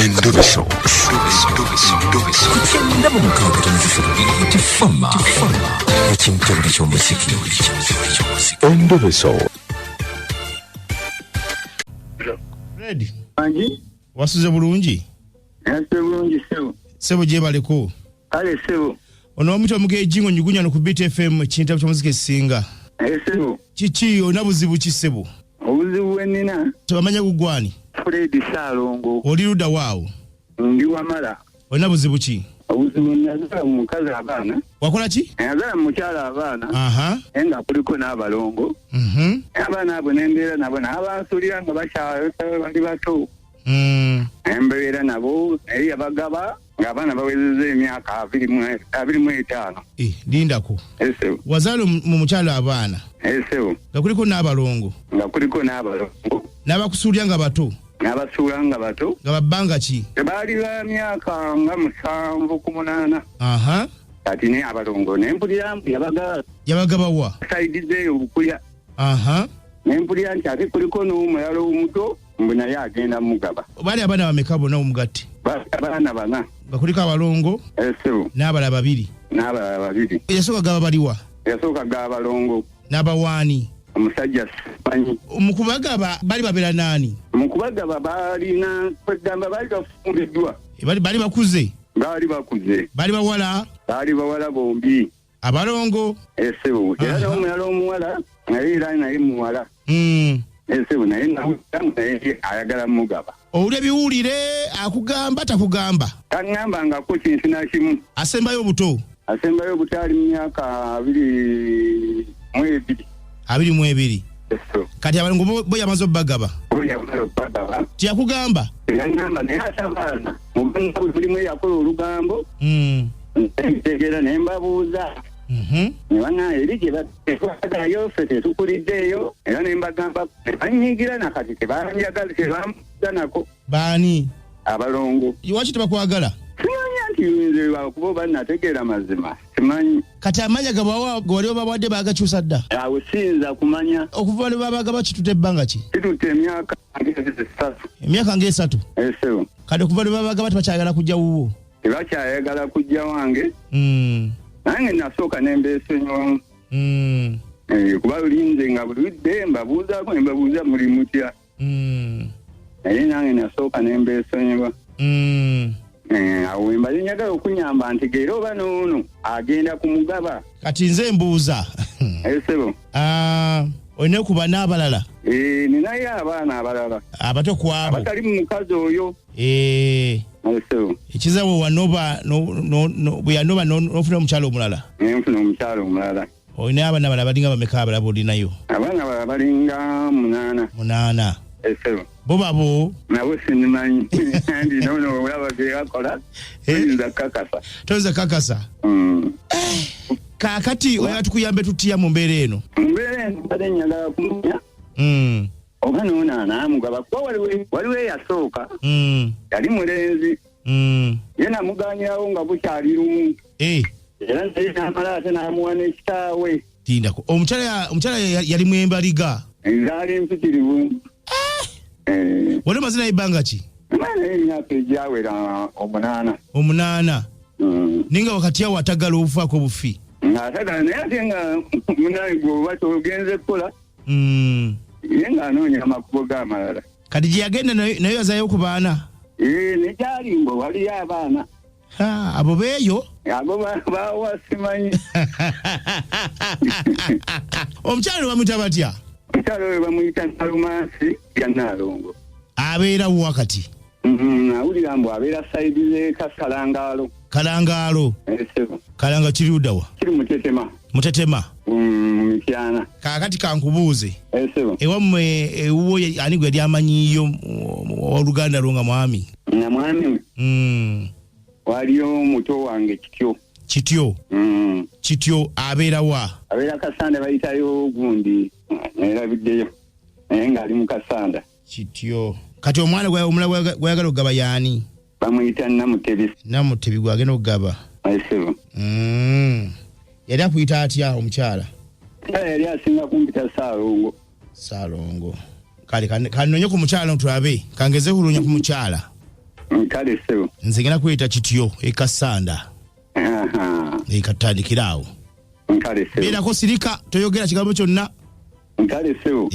Endobeso. Ku 96.3 Beat Fama. Ekintobole ky'omuziki. Endobeso. Fred, Wangi? wasuze bulungi? Nasuze bulungi ssebo. Ssebo gyebaleko. Kale ssebo. Ono bamuyita Omugeejingo Nyugunyano ku Beat FM ekintabu ky'omuziki ekisinga. Naye ssebo, Kiki olina buzibu ki ssebo? obuzibu bwe nnina Tebamanya gugwani. Fred Ssaalongo Oli ludda waawo. ndi Wamala. Olina buzibu ki? Obuzibu nazaala mu mukazi abaana. Wakola ki? Nazaala mu mukyala abaana Aha. naye nga kuliko n'abalongo. Mhm. Abaana abo ne mbeera nabo n'abansuulira nga bakyali bali bato. Ne mbeera nabo naye yabagaba ng'abaana bawezezza emyaka 25. Eh, lindako. Naye ssebo, Wazaala mu mukyala abaana naye ssebo nga kuliko n'abalongo nga kuliko n'abalongo n'abakusuulya nga bato n'abasuula nga bato. nga babbanga ki? Tebaali ba myaka nga 7 ku 8. Aha. Kati ne abalongo ne mpulira mbu yabagaba Yabagaba wa? sayidi zeeyo Bukulya. Aha. Ne mpulira nti ate kuliko n'omulala omuto mbu naye agenda mugaba. Baali abaana bameka bonna omugatte? Baali abaana 4. Nga kuliko abalongo Ssebo n'abalala 2. n'abalala 2. Yasooka gaba baliwa? Yasooka g'abalongo N'abawaani. omusajja simanyi. Mu kubagaba bali babeera naani? Mu kubagaba baalina kwegamba baali bafumbiddwa. E, Bali bakuze, Baali bakuze. bali bawala, Baali bawala bombi. abalongo. Ssebo era Aha. n'omulala omuwala naye era naye muwala. Ssebo naye nawulira naye ayagala mugaba. Owulira ebiwulire akugamba takugamba. Taŋŋambangako kintu na kimu. Asembayo obuto Asembayo obuto ali mu myaka 22. 22. Ssebo Kati abalongo bo yamaze obbagaba. oyo yamala okubagaba. Teyakugamba? Yaŋŋamba naye ate abaana mu bannaabwe mulimu eyakola olugambo ntegeera ne mbabuuza. Ne baŋŋamba eri gye batwagalayo ffe tetukuliddeeyo era ne mbagamba ne bannyigira na kati tebanjagala tebambuuza nako Baani? abalongo. Lwaki tebakwagala? Simanya nti nze lwakuba oba nategeera mazima simanyi. Kati amanya gabawa ge wali obawadde baagakyusa dda. Awo siyinza kumanya. Okuva lwe babagaba kitutte ebbanga ki? Kitutte emyaka 3. Emyaka ng'esatu. Ssebo Kati okuva lwe babagaba tebakyayagala kujja wuwo. tebakyayagala kujja wange. Nange nasooka ne mbeesonyiwamu. Kuba lulinze nga buli ludde mbabuuzaako ne mbabuuza muli mutya. Naye nange nasooka ne mbeesonyiwa. Awo we mbadde njagala okunyamba ntegeere oba n'ono agenda kumugaba. Kati nze mbuuza. Ssebo. Ah, olina okuba n'abalala Ninayo abaana abalala abato ku abo. abatali mu mukazi oyo. Ssebo Ekiza bwe wanoba bwe yanoba n'ofuna omukyala omulala. Ne nfuna omukyala omulala. Olina abaana abalala balinga bameka abalala b'olinayo? Abaana abalala balinga 8. 8. Ssebo Bo babo nabo sinimanyi ndi noono olaba ge bakola toyinza kukakasa. Toyinza kukakasa. Kaakati oyagala tukuyambe tutya mu mbeera eno? Mu mbeera eno mbadde njagala kumanya oba noono anaamugaba kuba waliwo eyasooka yali mulenzi. Ye namuganyirawo nga bukyali lumu. Era naye n'amala ate n'amuwa n'ekitaawe. Tindako. Omukyala yali mwembaliga. Zaali mpitirivu. Wali omaze naye ebbanga ki? Naye emyaka egyawera 8. 8. Naye nga wakati awo atagala obufaako obufi. Ng'atagala naye ate nga munaye gwe oba kyogenze kukola. Ye ng'anoonya amakubo g'amalala. Kati gye yagenda nayo yazaayo ku baana? Ne gyali mbu waliyo abaana. Ha, abo beeyo? Abo bawa simanyi. Omukyala ono bamuyita batya? Omukyala oyo bamuyita Nalumansi ya Nnaalongo. Abeera wa kati? Awulira mbu abeera sayidi z'e Kalangaalo. Kalangaalo? Ssebo. Kalanga kiri ludda wa? Kiri Mutetema. Mutetema? Mu Mityana. Kaakati kankubuuze. Ssebo. Ewammwe ewuwo ani gwe yali amanyiiyo owooluganda lwo nga mwami? Nga mwami? Waliyo muto wange Kityo. Kityo? Kityo abeera wa? Abeera Kasanda bayitayo gundi neerabiddeyo naye ng'ali mu Kasanda. Kityo. Kati omwana omulala gw'ayagala okugaba y'ani? Bamuyita Namutebi. Namutebi gw'agenda okugaba. Ssebo. Yali akuyita atya omukyala? Omukyala yali asinga kumpita Ssaalongo. Ssaalongo. Kale kanonye ku mukyala tulabe. Kangeze kuloonya ku mukyala. Kale ssebo. Nze ngenda kuyita kityo ekasanda. Ekatandikira awo. Kale ssebo. Beerako sirika, toyogera kigambo kyonna. Kale ssebo.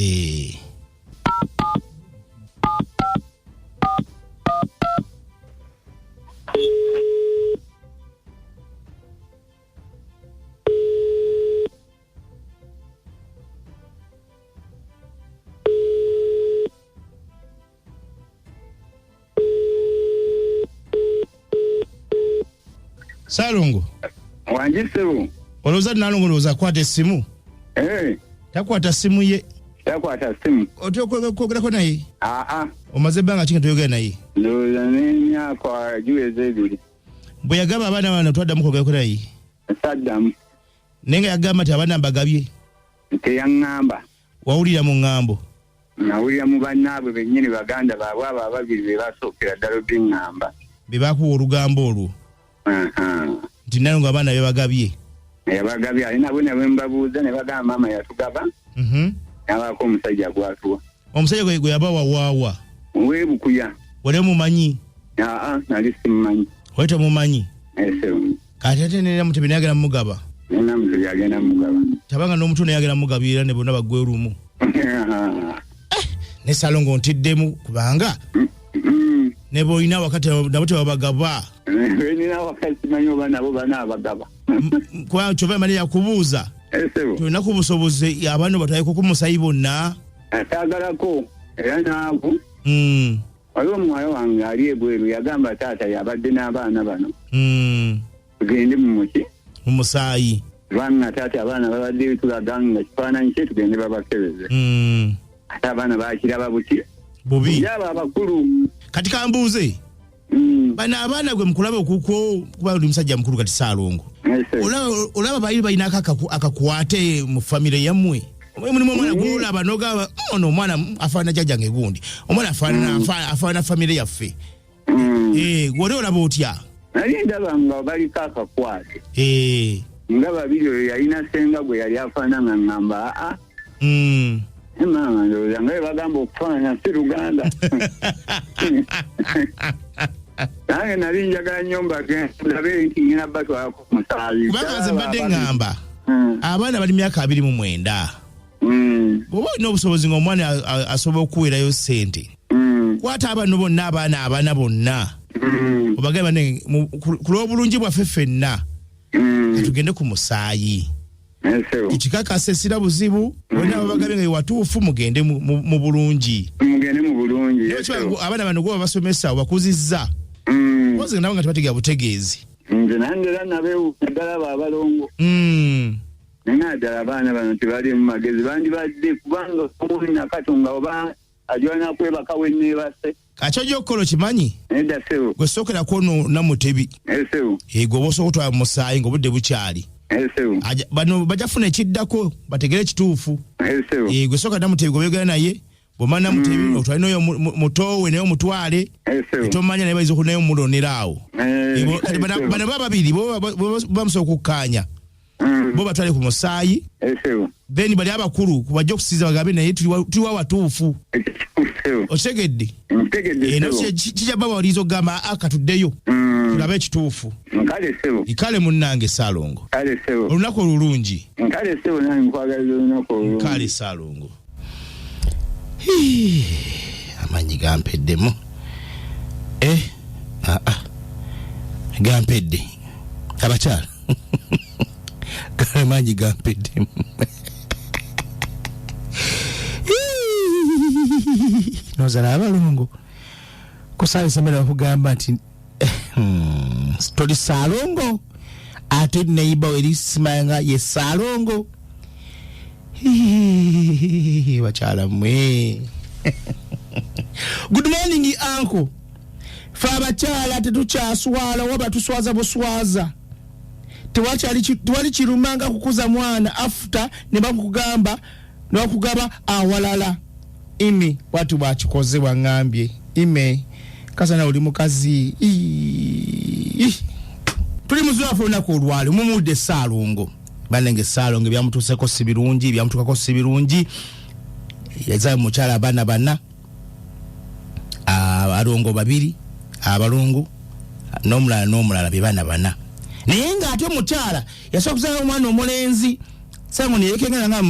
Salongo. Wangi ssebo. Olowooza Nalongo ndowooza akwata essimu? Takwata ssimu ye. Takwata ssimu. Otya okwogerako naye? Aa. Omaze ebbanga ki nga toyogera naye? Ndowooza n'emyaka giweze ebiri. Bwe yagamba abaana bano twaddamu kwogerako naye? Saddamu. Naye nga yagamba nti abaana mbagabye? Teyaŋŋamba. Wawulira mu ŋŋambo? Nawulira mu bannaabwe bennyini baganda baabwe abo ababiri be basookera ddala obiŋŋamba. Be baakuwa olugambo olwo? Nti Nalongo abaana bebagabye. Yabagabye, ali nabo ne mbabuuza ne bagamba maama yatugaba. N'abaako omusajja gw'atuwa. Omusajja gwe yabawa waawa? Weebukuya. Wali omumanyi? Aa, nali simumanyi. Wali tomumanyi? Ssebo. Kati ate ne Namutebi naye agenda mugaba? Ne Namutebi agenda mugaba. Tabanga n'omuto naye agenda mugabira ne bonna baggwe lumu. Ne Salongo ntiddemu kubanga ne b'olina wakati nabo tebabagaba. Nina wakati simanyi oba nabo banaabagaba. Kubanga kyova emali yakubuuza. Tolina ku busobozi abaana batwaleko ku musayi bonna? Ataagalako era naavu. Waliwo omuwala wange ali ebweru yagamba taata yabadde n'abaana bano. Tugende mu muki? Mu musaayi. Kubanga taata abaana babadde tulaga nga kifaananyi kye tugende babakebeze. Ate abaana baakiraba buti? Bubi. Abo abakulu. Kati kambuuze. Bano abaana gwe mukulaba okukwo kuba oli musajja mukulu kati Saalongo. Olaba bali balina akakwate mu famire yammwe. Mulimu omwana gw'olaba n'ogamba ono omwana afaanana jjajjange gundi. Omwana afaanana famire yaffe. Gw'oli olaba otya? Nali ndaba nga baliko akakwate. Nga babiri oyo yalina ssenga gwe yali afaanana ngamba aa. Maama ndowooza nga bwe bagamba okufaanana si Luganda. Nange nali njagala nnyo ndabe nti ngenda batwalako musaayi. Kubanga nze mbadde ŋŋamba abaana bali myaka 29. Bw'oba olina obusobozi ng'omwana asobola okuweerayo ssente, kwata abano bonna abaana abana bonna obagambe banne ku lw'obulungi bwaffe ffenna tugende ku musaayi. Tukikakase sira buzibu, bonna babagambye nga watuufu mugende mu bulungi. Mugende mu bulungi. Abaana bano gwe babasomesa obakuzizza. Mpozi nabo nga tebategeera butegeezi. Nze nange era nabeewuunya ddala abo abalongo. Naye ddala abaana bano tebali mu magezi bandibadde kubanga omwana Katonda oba ajwana kwebaka we neebase. Kakyojja okukola okimanyi? Nedda ssebo. Gwe sookerako Namutebi. Ssebo. Gwe oba osobola okutwala mu musaayi ng'obudde bukyali. Ssebo. Bano bajja kufuna ekiddako bategere ekituufu. Ssebo. Gwe sooka Namutebi gwe oyogera naye. Bw'omala Namutebi otwale n'oyo mutoowe naye omutwale. Tomanya naye bayinza naye omulonera awo. Bano baba babiri bo bamusobola okukkaanya. Bo batwale ku musaayi. Then bali abakulu bajja okusiiza bagambe naye tuli wa watuufu. Okitegedde? Kijja babawuliriza okugamba akatuddeyo tulabe ekituufu. Kale ssebo. Kale munnange Saalongo. Kale ssebo. Olunaku olulungi. Kale ssebo nange nkwagaliza olunaku olulungi. Kale Saalongo. Amaanyi gampeddemu. Gampedde. Abakyala. Amaanyi gampeddemu. Nozala abalongo. Kusaayo semera bakugamba nti toli Saalongo ate neighbor eri simanga ye Saalongo. Bakyala mmwe. Good morning uncle. Fe abakyala tetukyaswala waba tuswaza buswaza. Tewali kirumanga kukuza mwana after ne bakugamba ne bakugaba awalala. Imi watu bakikoze wangambye. Ime kasana oli mukazi. Tuli muzuafu olunaku olwali mumudde Saalongo. Bannange Saalongo byamutuuseko si birungi, byamutuukako si birungi. Yazaala mukyala abaana bana, abalongo babiri, Abalongo n'omulala n'omulala, be baana bana. Naye ng'ate omukyala yasobola okuzaala omwana omulenzi, sango neyekengana nga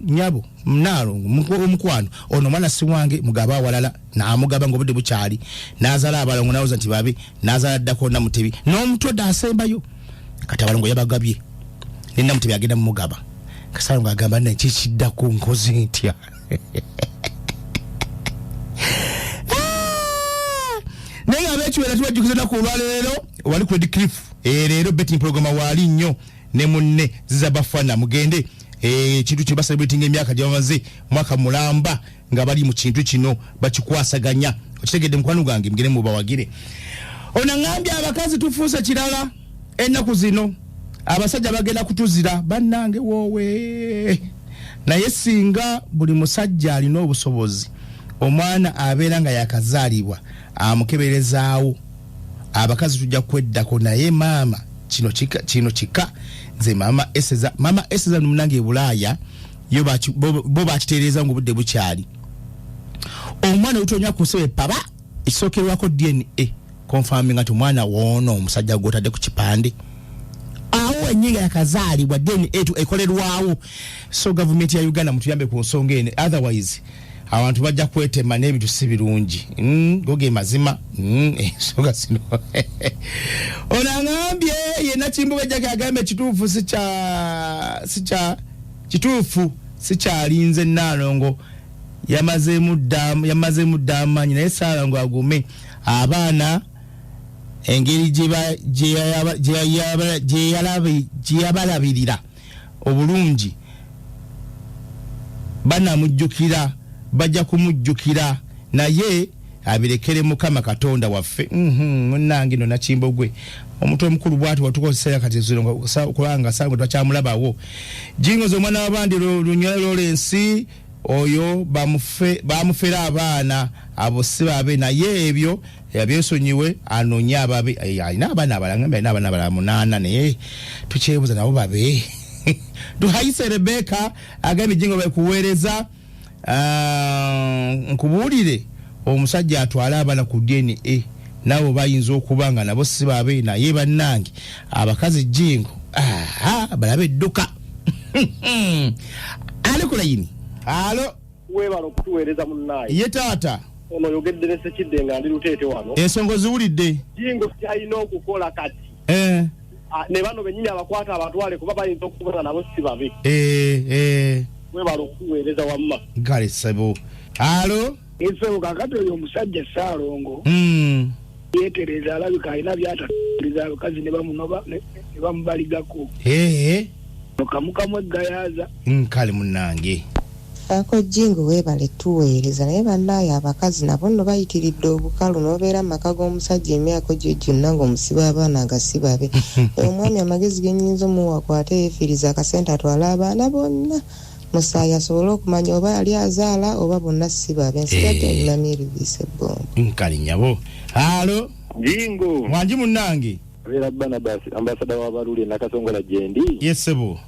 nyabo naalongo omukwano ono omwana si wange, mugaba awalala. Namugaba ngaobudde bukyali, nazaala abalongo, nawoza nti babe, nazaala ddako Namutebi n'omutodde asembayo. Kati abalongo yabagabye ne Namutebi agenda mumugaba. Kasalongo agamba, "Naye kikiddako nkoze ntya?" Naye nga abekiwera tubajjukiza ennaku olwaleero wali ku Redcliff. Leero betting program waali nnyo ne munne Ziza Bafana. Mugende, ekintu kino bacelebrating emyaka gyebamaze, mwaka mulamba nga bali mu kintu kino bakikwasaganya. Okitegedde, mukwano gwange? Mugende mubawagire. Ono aŋŋambye, abakazi tufuuse kirala ennaku zino, abasajja bagenda kutuzira. Bannange woowe! Naye singa buli musajja alina obusobozi, omwana abeera nga yakazaalibwa amukeberezaawo, abakazi tujja kweddako. Naye maama kino kika, kino kika. Nze maama Eseza, maama Eseza munange e Bulaaya yo bo bakitereeza nga obudde bukyali. Omwana olutonya ku nsebe paba, ekisookerwako DNA confirming nti omwana woono omusajja gwotadde ku kipande awo ennyinga yakazaalibwa, DNA ekolerwawo. So gavumenti ya Uganda, mutuyambe ku nsonga eno, otherwise abantu bajja kwetema n'ebintu si birungi. Go ge mazima. Ensonga zino ono aŋambye yenna Kimbuga ejjako agambye ekituufu sikya kituufu sikyalinze. Naalongo yamazeemu dda amaanyi, naye Saalongo agume. Abaana engeri gye yabalabirira obulungi banamujjukira, bajja kumujjukira, naye abirekere Mukama Katonda waffe. Munnange no Nakimbogwe omuntu omukulu bwati watukozesa kati zino kubanga sango twakyamulabawo. Jingozi omwana w'abandi Lunywa Lawrence oyo bamufera abaana abo si babe, naye ebyo yabyesonyiwe, anonye ababe. Alina abaana abalala, ngambye alina abaana abalala munaana, naye tukyebuuza nabo babe. Tuhayise Rebeka agambye, Jingo bekuweereza. Ah, nkubuulire, omusajja atwale abaana ku DNA, nabo bayinza okuba nga nabo si babe. Naye bannange abakazi, Jingo, aha, balabe edduka ali ku layini. Alo? Weebala okutuweereza, munnaye. Ye taata. Ono oyogedde ne Sekidde nga ndi Luteete wano. Ensonga oziwulidde? Jingo kyalina okukola kati, ne bano bennyini abakwata abatwale, kuba bayinza okuba nga nabo si babe. Weebala okutuweereza wamma. Kale ssebo. Alo? Esebo, kakati oyo omusajja Saalongo yeetereza, alabika alina byataliza abakazi ne bamunoba ne bamubaligako. Kamukamu eggayaaza. Kale munnange. Ako Jingo, weebale tuweereza. Naye bannaaye abakazi nabo nno bayitiridde obukalu, n'obeera mu maka g'omusajja emyaka gyo gyonna ng'omusiba abaana nga si babe. Omwami amagezi ge nnyinza omuwa, kwate yeefiiriza akasente atwale abaana bonna musaayi, asobole okumanya oba yali azaala oba bonna si babe. Nsigadde nnamye eriviisa ebbombo. Kale nyabo. Alo? Jingo. Wangi munnange. Abeera Barnabas, ambasada w'abaluli Nakasongola gyendi. Yesebo.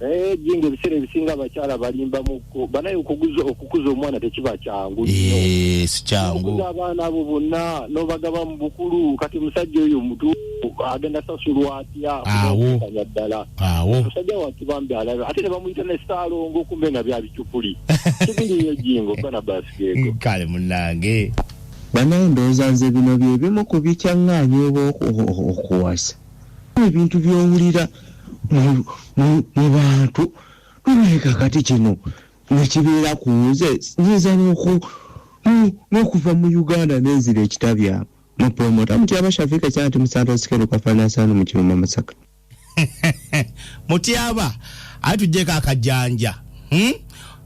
Naye Jingo, ebiseera ebisinga abakyala balimbamuko banaye. Okukuza omwana tekiba kyangu nnyo. Si kyangu. Okukuza abaana abo bonna n'obagaba mu bukulu, kati omusajja oyo mutuufu agenda sasulwa atya? Awo. Kanya ddala. Awo. Omusajja wattu bambi alabe, ate ne bamuyita ne Saalongo, kumbe nga bya bicupuli kibiriyo. Jingo, Barnabas geego. Kale munnange. Banaye ndowooza nze bino bye bimu ku bikyaŋŋaanya oba okuwasa ebintu by'owulira mu bantu. Naye kakati kino nekibeera ku nze, nyinza n'okuva mu Uganda nenzira ekitabyama mu promota Mutyaba Shafika kyanti musanto sikero kafaanasano mu Kiruma, Masaka. Mutyaba ate tujjeko akajanja,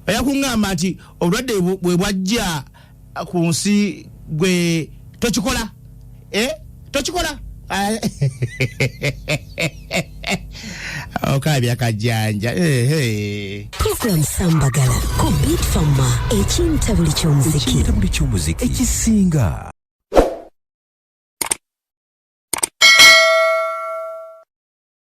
Oya kuŋŋamba nti obulwadde bwe bwajja ku nsi gwe tokikola, eh? Tokikola. Okabya akajanja. Program Sambagala ku Beat Fama, ekintabuli ky'omuziki. Ekintabuli ky'omuziki ekisinga.